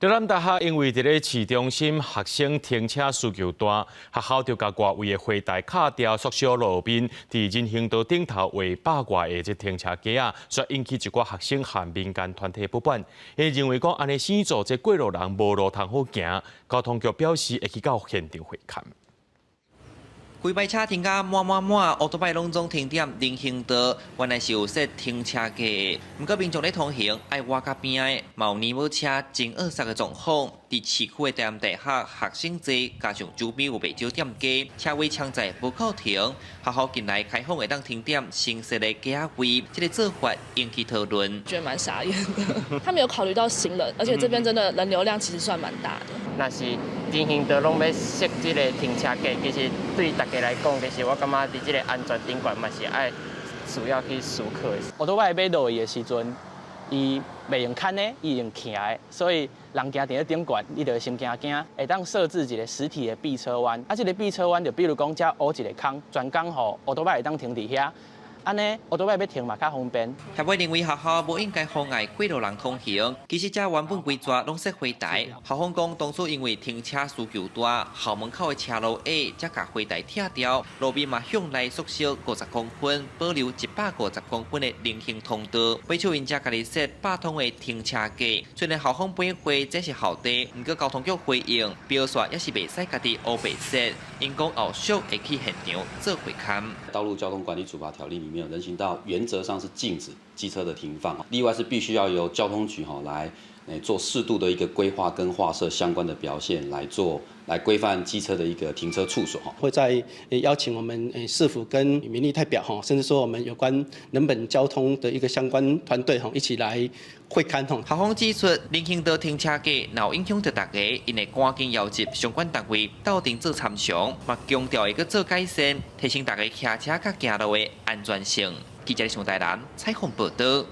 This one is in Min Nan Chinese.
台南大學因為佇咧市中心學生停車需求大，學校就共外圍的花台敲掉，縮小路面，佇人行道頂頭畫百外个這停車格仔，煞引起一寡學生和民間團體不滿。𪜶認為講按呢生做這過路人無路通好行，交通局表示會去到現場會勘。規排車停甲滿滿滿，烏多擺攏總停佇人行道，原來是有設停車格。毋過民眾咧通行愛倚較邊仔，嘛有呢母車真惡塞的狀況。佇市區的台南大學學生座，加上周邊有袂少店家，車位搶在無夠停。學校近來開放會當停佇新設的格仔位，這個做法引起討論。覺得蠻傻眼的，他沒有考慮到行人，而且這邊真的人流量其實算蠻大的。若是人行道攏欲設這个停車格，其實對大家來講，其實我感覺佇這个安全頂懸嘛是愛需要去思考的。烏多擺欲落去的時陣，伊袂用牽的，伊用徛的，所以人行佇咧頂懸，你就會心驚驚。會當設置一个實體的避車彎，啊，這个避車彎就比如講遮挖一个空，專工予烏多擺會當停佇遐。按呢，烏多擺欲停嘛較方便。協會認為學校無應該妨礙過路人通行。其實遮原本規逝攏設花台，校方講當初因為停車需求大，校門口的車路矮，才共花台拆掉。路面嘛向內縮小50公分，保留150公分的人行通道。尾手𪜶才家己設百通的停車格。雖然校方反悔這是校地，毋過交通局回應，標線也是袂使家己烏白設。𪜶講後續會去現場做會勘。道路交通管理處罰條例裡面，人行道原則上是禁止機車的停放，例外是必須要由交通局哈來做適度的一個規劃跟劃設相關的標線來做來規範機車的一個停車處所。會再邀請我們市府跟民意代表哈，甚至說我們有關人本交通的一個相關團隊哈，一起來會勘吼。校方指出，人行道停車格若有影響著大家，𪜶會趕緊邀集相關單位鬥陣做參詳，嘛強調會閣做改善，提升大家騎車佮行路的安全性。記者上台南採訪報道。